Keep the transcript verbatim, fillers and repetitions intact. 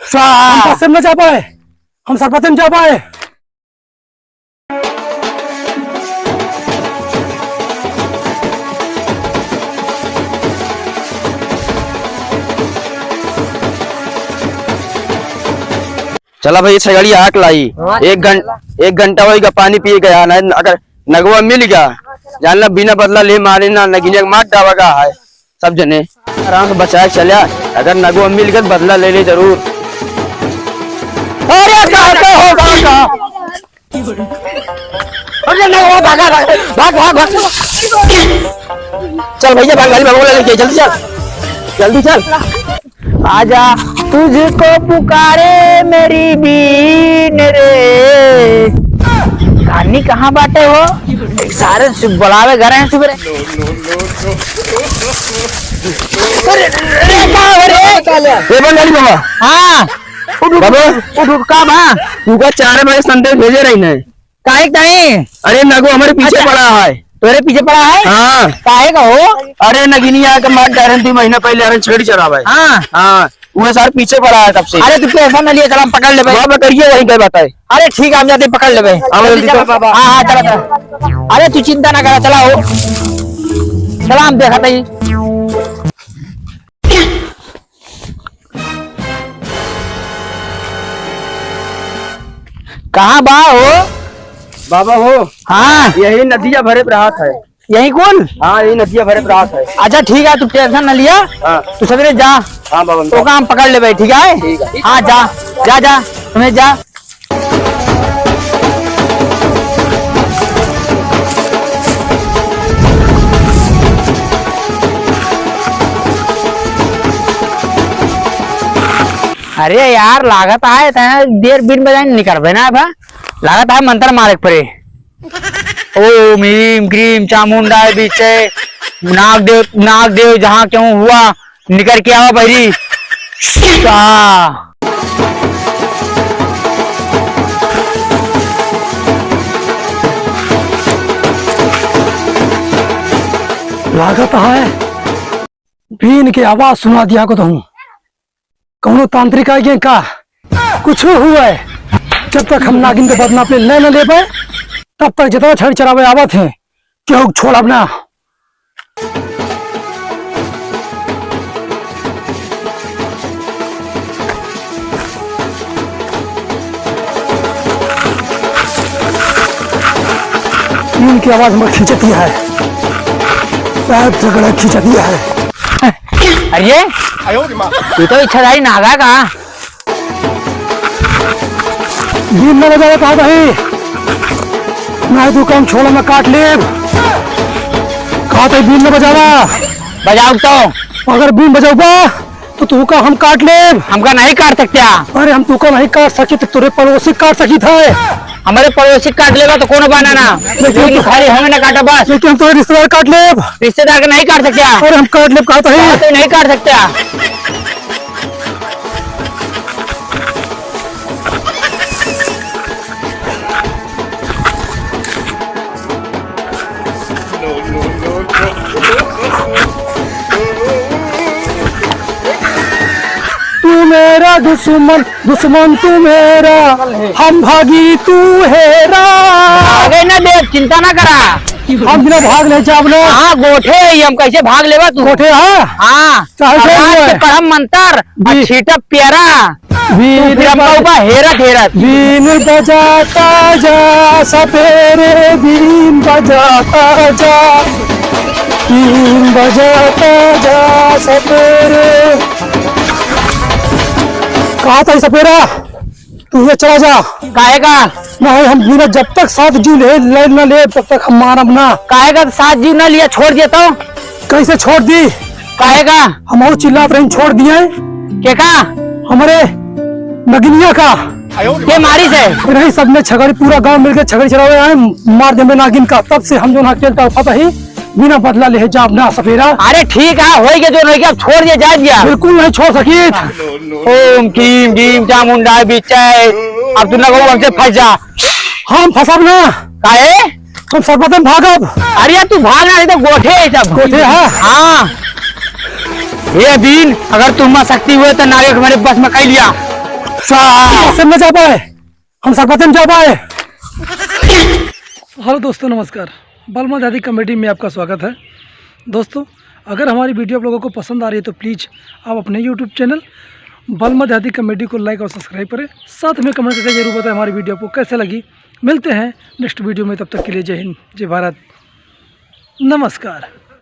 हम बस से न जा पाए, हम सरपते न जा पाए। चला भाई, छगड़ी आक लाई। हाँ, एक घं-, चला। एक घंटा होइगा पानी पिए गया, नहीं अगर नगवा मिल गया, जान ला बिना बदला ले मारे ना, नगिनिया के मार डावा का है। सब जने आराम से बचाए के चल्या, अगर नगवा मिल गया तो बदला ले ले जरूर। अरे का, का हो, का, का? अरे नगवा भागा, भागा, भाग, भाग, भाग। चल भैया, भाग, गाड़ी भागो, लेके जल्दी चल, जल्दी चल। आजा, तुझको पुकारे मेरी बीन रे। कानी कहाँ बाटे हो? एक सारे से बुलावे घर हैं सुबह। अरे, अरे, का हो रे? ए बंगाली बाबा। हाँ। उठ, उठ, बाबा। उठ, उठ, का बा? तुका चार बजे संदेश भेजे रही नहीं। काहे के ताई? अरे नगो हमारे पीछे अच्छा। पड़ा है। तोरे पीछे पड़ा है? हाँ। काहे का हो? अरे नगिनिया के मार डारे दुइ महीना पहले, अरे छेड़ी चरावे। हाँ। हाँ, वो सार पीछे पड़ा है तब से। अरे तू tension न लिया, चला हम पकड़ लेबे। बाबा करिए वहीं पे बताए। अरे ठीक है, हम जाते पकड़ लेबे। हाँ, जल्दी चला चल। बाबा। हाँ, हाँ, चला, चला। अरे तू चिंता ना करा, चला हो। चला हम देखा ताई। कहाँ बा हो? बाबा हो। हाँ। यही नदिया भरे पे रहत है। यही कुल? हाँ, यही नदिया भरे पे रहत है। अच्छा ठीक है, तू tension न लिया। हाँ। तू सवेरे जा। हाँ बाबा। तो काम पकड़ लेबे, ठीक है? ठीक है। हाँ, जा, जा, जा, तुम्हें जा। अरे यार, लागत है तैं देर बीन बजाइन निकरबे ना बा। लागत है मंतर मारे के पड़े। ओम ह्रीम क्रीम चामुंडाय बीचे, नाग देव, नाग देव जहाँ क्यों हुआ, निकर के आवा बहरी। सा। लागत है बीन के आवाज सुना दिया को तो हूँ। कौनो तांत्रिक आ गए का? कुछ हुआ है? जब तक हम नागिन के बदला पे ले न लेबे, तब तक जितना छेड़ी चरावे आवत हैं, केहू के छोड़ब ना। इनकी आवाज में खींचती है, पैर झगड़ा खींचती है। अरे, तू तो इच्छाधारी नागा का? बीन न बजावा कहा तही, नहीं तू काम छोड़ा, मैं काट लेब। कहा तही बीन न बजावा। बजाउब तो। अगर बीन बजाउबा तो तू का हम काट लेब। हमका नहीं काट सकते। अरे हम तू का नहीं काट सकी तो तोरे पड़ोसी काट सकी था। हमारे पड़ोसी काट लेबा तो कोनो बाना ना, लेकिन लेकिन तो खाली हमें ना काटा बस। लेकिन हम तोरे रिश्तेदार काट लेब। रिश्तेदार के नहीं काट सकते। अरे हम काट लेब कहा तही। कहा तो नहीं काट सकते। तू मेरा दुश्मन, दुश्मन तू मेरा, हम भागी तू हेरा। भागे ना दे, चिंता ना करा। हम बिना भाग नहीं जाब ना। हाँ, गोठे ही हम कैसे भाग लेबा तू? गोठे, हाँ? हाँ। चाहे जो रात हुआ के है। पढ़ब मंतर, आ बी-, छीटब प्यारा। बीन तू फिर हम बज-, कहूँ बा हेरत, हेरत। बीन बजाता जा सपेरे, बीन बजाता जा, बीन बजाता जा सपेरे। कहा था सपेरा? तू ये चला जा। काहे का? नहीं, हम बिना जब तक साथ जीव ले, ले न ले, तब तक हम मानब ना। काहे का साथ जीव न लिया, छोड़ दिया तो? कैसे छोड़ दी? काहे का? हम और चिल्लात रही, छोड़ दिए। के का? हमारे नगिनिया का। के मारी से? नहीं, सबने छगड़ी, पूरा गांव मिलके छगड़ी चलावे आए, मार देबे नागिन का। तब से हम जो ना अकेल का उठाता ही, बिना बदला लेहे जाब ना सपेरा। अरे ठीक है, होई के जो नहीं के, अब छोड़ दिया, जाए दिया। बिल्कुल नहीं छोड़ सकी। ओम क्रीम भीम चामुंडा बिचाए, अब तू ना कहू हमसे फंस जा। हम फंसब ना। काहे? हम सर्वप्रथम भागब। अरे यार तू भाग ना, नहीं तो गोठे है सब। गोठे है? हाँ। हे बीन, अगर तुम्हारा शक्ति हुए तो नागे के हमारे बस में कह लिया। स्वाहा। हम सब न जा पाए, हम सरपंच न जा पाए। हेलो दोस्तों, नमस्कार। बलमा देहाती कॉमेडी में आपका स्वागत है। दोस्तों, अगर हमारी वीडियो आप लोगों को पसंद आ रही है तो प्लीज आप अपने यूट्यूब चैनल बलमा देहाती कॉमेडी को लाइक और सब्सक्राइब करें। साथ में कमेंट करके जरूर बताएं हमारी वीडियो आपको कैसे लगी। मिलते हैं नेक्स्ट वीडियो में, तब तक के लिए जय हिंद, जय भारत, नमस्कार।